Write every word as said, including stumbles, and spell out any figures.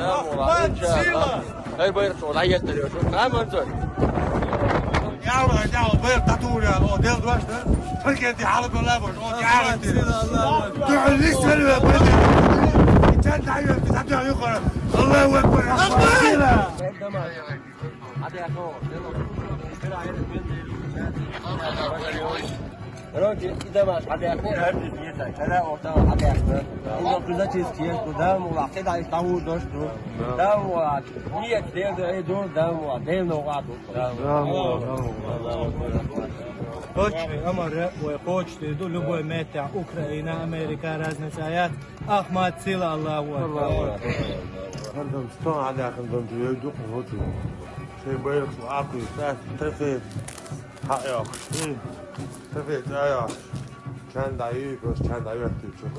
Ахмат Сила! Хай байракъ чӀоагӀа дӀаеттар шу. Хай манзар. Яла, яла, байракъ дӀатур яла, о, дел дош да. Туркия ди хьала бала бош, о, яла ди. Дуьхьал лис вели ве, байракъ. Итан дӀайо, дӀайо, дӀайо, Аллаху акбар, Ахмат Сила! Короче, и домаш хьадаьхна, хӀара диза веза, кара орта хьадаьхна. Угла кхуза чиз кхиеш ду, да, мугӀла хи дӀа иштта хӀурдаш ду. Да, мугӀла, ниет деза, ай ду, да, мугӀла, дел новкъа ду. Да, мугӀла, да, мугӀла. Кхочушхой амара вай кхочушдийр ду, любой меттехь, Украина, Америка, разница яц. Ахмат Сила, Аллаху акбар. Аллаху акбар. ХӀара дам стон хьадаьхна дам чу вевдукха хӀоцу. Шайн байракъ Ӏакхуьйсу, тӀаккха трофей хьаоьхуш. Трофей цӀа а йохуш. Чан дӀа юй, просто чан дӀа йоьттуьйтуш.